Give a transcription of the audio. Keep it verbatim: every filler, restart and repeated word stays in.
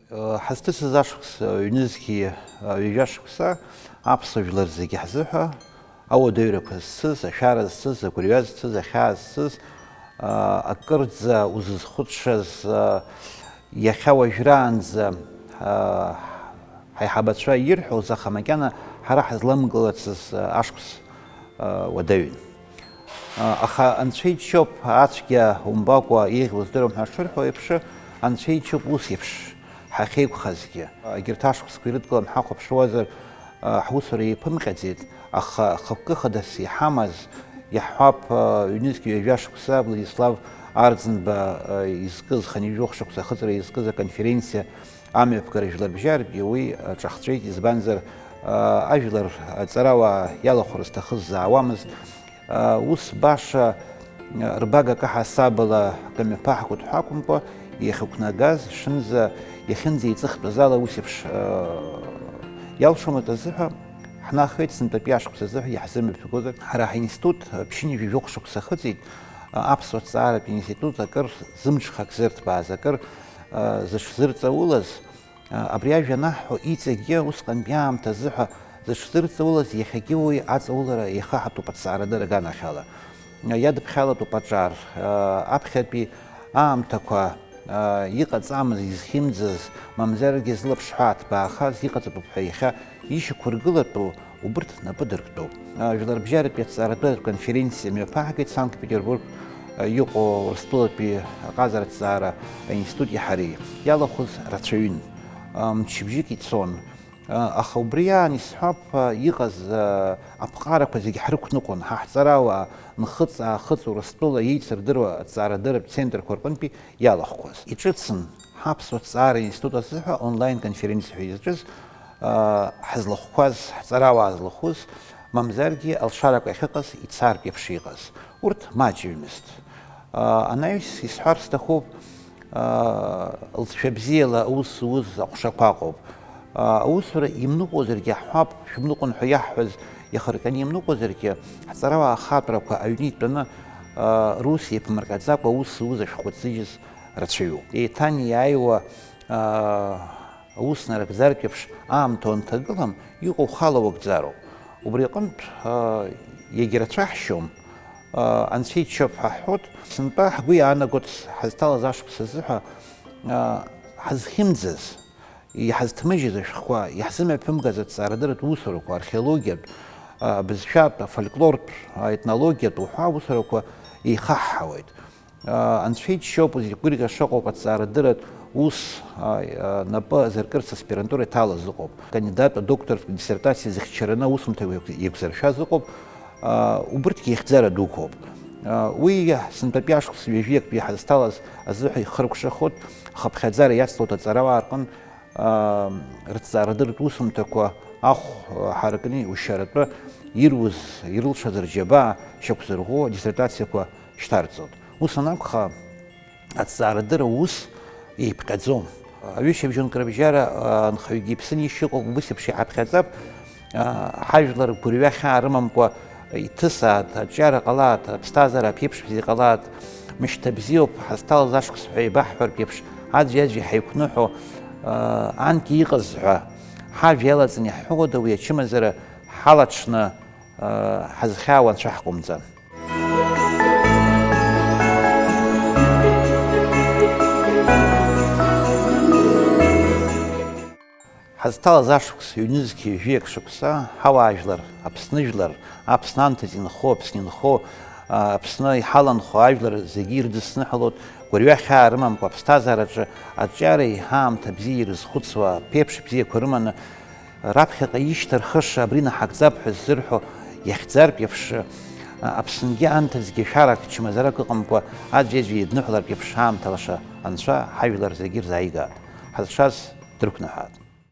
Ҳазҭысыз ашықәс ҩнызқьи ҩажәа шықәса аԥсуа жәлар зегьы ҳзыҳәа ауадаҩрақәа зцыз, ашәара зцыз, агәырҩа зцыз, ахьаа зцыз, акырӡа узызхәыцшаз, иахьа уажәраанӡа ҳаиҳабацәа ирҳәоз, аха макьана ҳара ҳазламгылацыз ашықәс уадаҩын. Аха Анцәа иџьшьоуп, ацәгьа умбакәа еиӷьу здыруам ҳәа шырҳәо еиԥш, Анцәа иџьшьоуп ус еиԥш ҳахьеиқәхазгьы. Егьырҭ ашықәсқәа ирыдгылан ҳахәаԥшуазар, ҳусура еиԥымҟьаӡеит, аха хықәкы хадас иҳамаз, иаҳҳәап, ҩнызқь ҩажәа шықәса Владислав Арӡынба изкыз, хынҩажәи жәохә шықәса ахыҵра изкыз аконференциа амҩаԥгара жәларбжьаратәгьы уи ҿахҵәеит, избанзар, ажәлар аҵарауаа иалахәра зҭахыз заауамызт. Ус баша рбага каҳасабала акы мҩаԥаҳгоит ҳәа акәымкәа, иахьықәнагаз шынӡа, иахьынӡеиҵыхтәыз ала ус еиԥш иалшомызт азыҳәа, ҳнахеит сынтәатәи ашықәс азыҳәа иаҳзымҩаԥгозар. Ҳара ҳинститут ԥшьынҩажәи жәохә шықәса ахыҵит, аԥсуа ҭҵааратә институт акыр зымҽхак зырҭбааз, акыр зыҽзырҵаулаз, Абри ажәа анаҳҳәо, иҵегьгьы усҟантәи аамҭазы ҳәа зыҽзырҵаулаз, иахьагьы уи аҵаулара иахаҳатәуп аҭҵаарадырра аганахьала. Иадыԥхьалатәуп аҿар, аԥхьатәи аамҭақәа, иҟаҵамыз, изхьымӡаз, мамзаргьы зылаԥш ҳәа аҭбаахаз иҟаҵатәуп ҳәа иахьа ишьақәыргылатәу убырҭ напы дырктәуп. Жәларбжьаратәи аҭҵааратәы конференциа мҩаԥаагеит Санкт-Петербург иҟоу Урыстәылатәи аҟазара аҭҵаара аинститути ҳареи. Иалахәыз рацәаҩын. Мчыбжьык ицон. Аха убри аан исҳәап, иҟаз аԥҟарақәа зегьы ҳрықәныҟәон, ҳа ҳҵарауаа нхыҵ-аахыҵ Урыстәыла еицырдыруа аҭҵаарадырратә центрқәа рҟынтәи иалахәқәаз. Иҿыцын ҳаԥсуа ҭҵаара институт азыҳәа онлайн-конференциа ҳәа изҿыз, ҳазлахәқәаз, ҳҵарауаа злахәыз, мамзаргьы алшарақәа ахьыҟаз ицартә еиԥш иҟаз. Урҭ маҷҩымызт. Анаҩс исҳәар сҭахуп, лҵшәа бзиала аус зуз аҟәшақәа ыҟоуп. Аусура имныҟәозаргьы ҳҳәап, шәымныҟәон ҳәа иаҳҳәаз иахырҟьаны имныҟәозаргьы, ҳҵарауаа ахатәрақәа аҩны итәаны, рус еиԥмырҟьаӡакәа аус зуз ашәҟәы ҭзыжьыз рацәаҩуп. Еиҭаниааиуа, аус нарыгӡартә еиԥш аамҭа уанҭагылам, иҟоу ухала уагӡароуп. Убри аҟынтә, егьрацәаҳшьом, анцәа иџьшьоуп ҳәа ҳҳәоит. Сынтәа ҳгәы иаанагоит ҳазҭалаз ашықәс азыҳәа, ҳазхьымӡаз, иҳазҭмыжьыз ашәҟәқәа, иаҳзымҩаԥымгаз аҭҵаарадырратә усурақәа, археологиатә, абызшәатә, афольклортә, аетнологиатә уҳәа аусурақәа еихаҳҳауеит. Анцәа иџьшьоуп, зегь гәырӷьаша ыҟоуп аҭҵаарадырратә ус, напы азыркырц аспирантура иҭалаз ыҟоуп. Кандидат адоктортә диссертациа зыхьчараны аусумҭақәа еиқәзыршәаз ыҟоуп. Убырҭгьы ихьӡара дуқәоуп. Уи сынтәатәи ашықәс ҩажәи актәи ҳазҭалаз азыҳәа ихыркәшахоит, хыԥхьаӡара иацлоит аҵарауаа рҟын, рыҭҵаарадырратә усумҭақәа ахә ҳаракны иушьаратәы ируз, ирылшаз рџьабаа шьақәзырӷәӷәо адиссертациақәа шьҭарҵоит. Ус анакәха, аҭҵаарадырра ус еиԥҟьаӡом. Аҩышьыбжьонк рыбжьара анхаҩгьы иԥсны ишыҟоу убыс еиԥш иҳаԥхьаӡап. Ҳажәлар гәырҩа хьаа рымамкәа иҭысаат, аҿиара ҟалаат, аԥсҭазаара аԥеиԥш бзиа иҟалаат, мышьҭа бзиоуп, ҳазҭалаз ашықәс ҳәа еибаҳҳәартә еиԥш, аӡәи-аӡәи ҳаиқәныҳәо, анкьа иҟаз ҳәа, ҳажәа иалаҵаны иаҳҳәода уи ачымазара ҳалаҽны, ҳазхьаауа анцәа ҳҟоумҵан. Ҳазҭалаз ашықәс ҩнызқьи жәҩак шықәса, ҳауаажәлар, Аԥсны жәлар, Аԥсны анҭыҵ инхо, Аԥсны инхо, Аԥсны иҳаланхо ажәлар зегьы ирыдысныҳәалоит, гәырҩа хьаа рымамкәа аԥсҭазаараҿы аҿиареи ҳаамҭа бзиеи ирызхәыцуа аԥеиԥш бзиақәа рыманы, раԥхьаҟа ишьҭархыша абри наҳагӡап ҳәа ззырҳәо иахьӡартә еиԥш, Аԥсынгьы анҭыҵгьы шәарак, чмазарак ыҟамкәа, аӡәи-аӡәи еидныҳәалартә еиԥш аамҭа лаша Анцәа ҳажәлар зегьы ирзааигаат. Ҳазшаз дрықәныҳәаат.